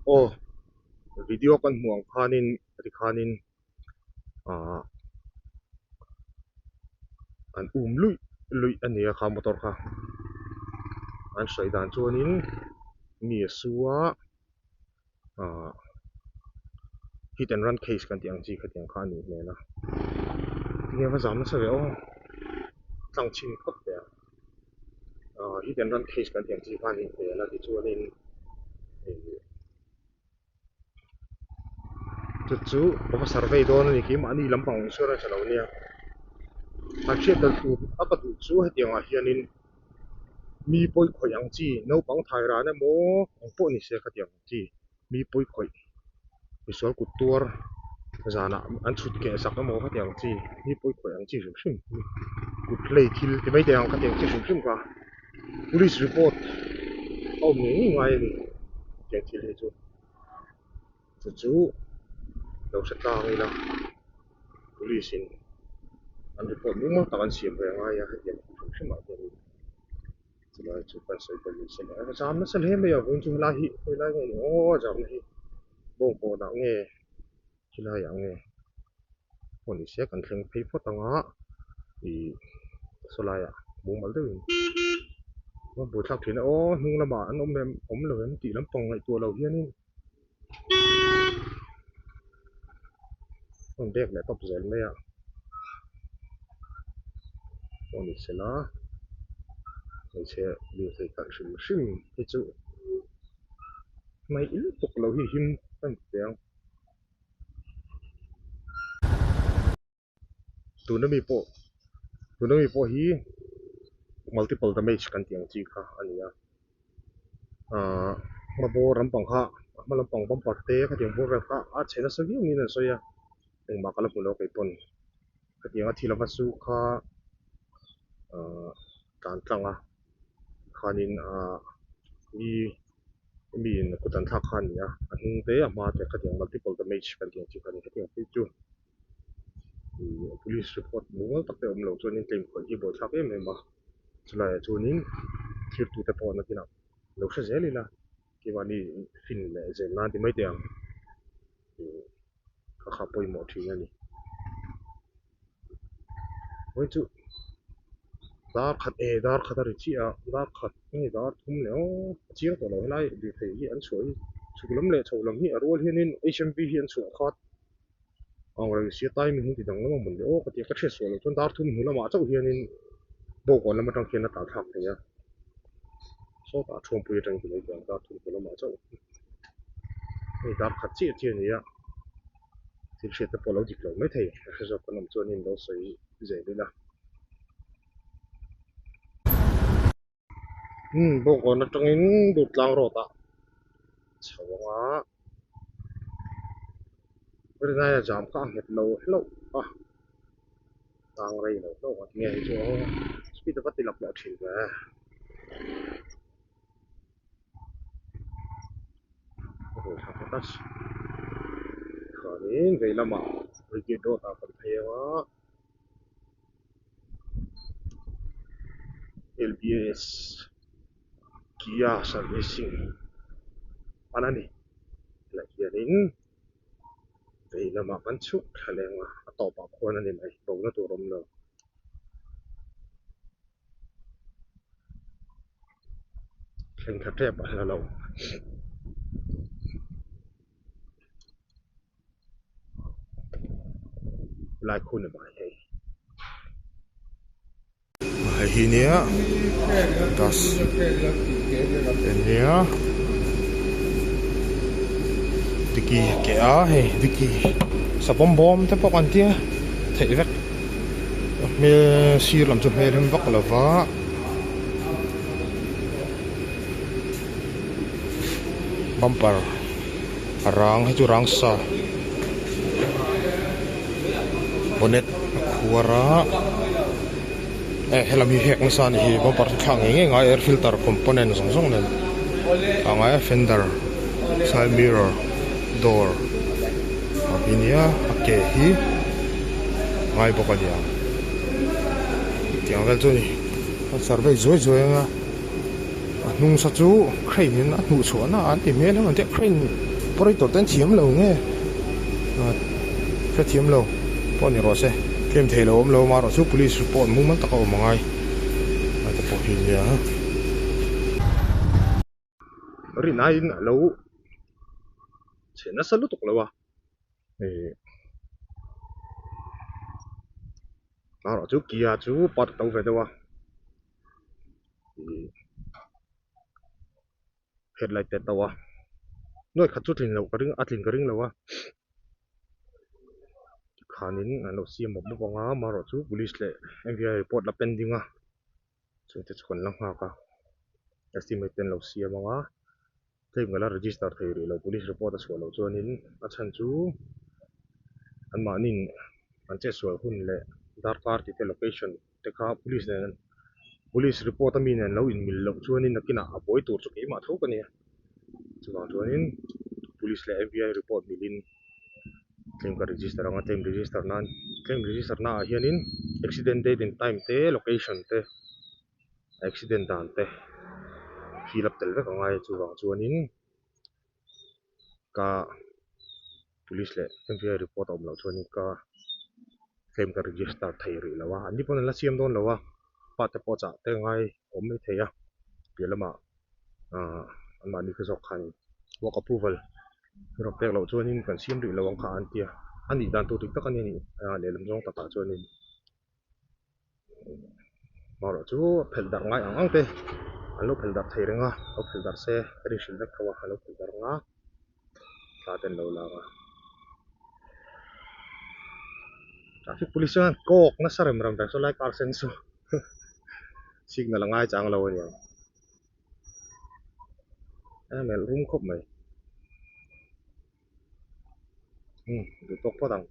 Aw video kan hmuh ang khanin tikhanin ahh an um luih luih a ni a kha motor kha an sawi dan chuanin mi a su a ahh hit and run case kan tih ang chi khatiang kha a nih hmel a tinge va zam nasa ve aw tlang chhin phawt teh ang ahh hit and run case kan tih ang chi kha a nih hmel a tichuanin ih. Chu chu ka va survey dawn a ni keimahni lampang insurance a lo nia an hriat tel tur a ka duh chu hetiang ah hianin mi pawi khawih ang chi naupang thai ran emaw eng pawh ni se khatiang ang chi mi pawi khawih misual kut tuar zanah an chhut keh sak emaw khatiang ang chi mi pawi khawih ang chi hrim hrim kut hlei thil ti mai thei ang khatiang chi hrim hrim kha police report a awm ngei ngei ngai a ni hetiang thil hi chu. Chu chu lo hre tlang ila police in an report mumal tak an siam ve ngai a hetiang thil hrim hrim ah hianin chulai chu kan sawi tel ni se le a zam nasa hle mai a vawiin chu helai hi helai nge ni aw a zamna hi bawngkawn ah nge khilai ah nge pawh ni se kan thleng phei phawt ang a ih sawlai ah mumal deuhin a buaithlak thin a aw hnung lamah an awm em awm lo em tih lampang ngaihtuah loh hianin. Rawn bek leh tawp zel mai a pawh ni sela hmeichhe lirthei kalh hrim hrim hi chu hnaih lutuk loh hi him ka ni teh ang. Tuna mi pawh tuna mi pawh hi multiple damage kan tih ang chi kha a ni a ahh hma bawr lampang kha a hma lampang bumper te khatiang bawr vel kha a chhe nasa viau niin an sawi a engmah ka la hmu lo keipawn khatiang a thil ava chu kha ahh tlan tlang a khanin ahh mi miin kut an thlak kha a ni a a hnung te a hma te khatiang multiple damage kan tih ang chi kha a ni hetiang phei chu. Police report mumal tak te a awm loh chuanin claim khawih hi buaithlak em em a chulaiah chuanin thirtute pawh nakinah lo hre zel ila keimahni fin leh zel nan ti mai teh ang ih kha kha pawimawh thin a ni vawiin chu dar khat e dar khat a ri chiah a dar khat nge dar thum leh aw a chiang tawh lo helai lirthei hi an chhuah hi chhuk lam leh chho lam hi a rual hianin H M V hi an chhuah khat. Ang reng sia timing hi ti dang lam a mawn le aw ka ti a, ka hriat suah loh chuan dar thum hnu lamah chauh hianin bawngkawn lam atang khian a tlan thlak thei a, sawtah thuampui atang ti mai teh ang dar thum hnu lamah chauh hei dar khat chiah chiah a ni a, thil hriat te pawh a lo dik lo mai thei a hre zawk kan awm chuanin lo sawi zel ila. Umm bawngkawn atangin Durtlang road ah chho ang a rinai a jam kha a nghet lo hlauh a tang rei lo hlauh ang tinge hei chu aw speed a va ti lak leh thin ve chuanin vei lamah brigade road ah kan phei ang a. L B S Kia servicing an a ni tilai hianin vei lamah kan chhuk thla leng a a tawpah khuan a ni mai bo na tur a awm lo. Thleng thla tep a hla lo. Lai khun a mai hei. Hei hi nia bus ania diki ke a hei diki savawm bawm te pawh kan tia theih vek a hmel sir lam chu hmel hem vak lova. Bumper a rang hei chu rang sa bonnet a khuar a eh helam hi hek nasa a ni hi bumper chu thlak ngei ngei ngai air filter component zawng zawng nen a ngai a fender. Side mirror door a hi nia a ke hi ngai bawk a nia tiang vel chu a ni a survey zuai zuai ang a a hnung sa chu crane in a hnuh chhuah na an ti hmel em an tia crane operator te an thiam lo nge hrethiam lo pawh ni rawh se claim thei lo awm lo amaherawh chu police report mumal taka awm a ngai a te pawh hi nia. Rinaiin a lo chhe nasa lutuk lo a ih erawh chu kia chu part a to ve deuh a ih headlight te a to a nuai khat chu tlin loh ka ring a tlin ka ring lo a tikhanin an lo siam mawp mawp ang a amaherawh chu police leh M V I report la pending a. Chungte chu kan la nghak a estimate te an lo siam ang a claim ka la register thei rih lo police report a chhuah loh chuanin a chhan chu anmahniin an chetsual hun leh darkar tih te location te kha police nen police report a mi nen lo inmil loh chuanin nakinah a buai tur chu keimah tho ka nia chuvang chuanin police leh M V I report milin. Claim ka register ang a claim register nan claim register naah hianin accident date and time te location te accident dan te fill up tel vek a ngai a chuvang chuanin ka police leh M V I report a awm loh chuanin ka claim ka register thei rih lo a an ni pawn an la siam dawn lo a pa te pawh chah te ngai awm mai thei a piah lamah ahh anmahni kha zawk khan work approval rawn pek loh chuanin kan siam rih lo ang kha an tia a nih dan tur dik tak a ni a lehlam zawng takah chuanin erawh chu phelh darh ngai ang ang te an lo phelh darh thei reng a lo phelh darh se ka rin hrilh vek tho a a lo phelh darh ang a thla te an lo lak a traffic police chuan kawk nasa rem rem ve saw lai car sen saw signal a ngai chang lo a niang. A melh rum khawp mai umm duh tawk phawt ang.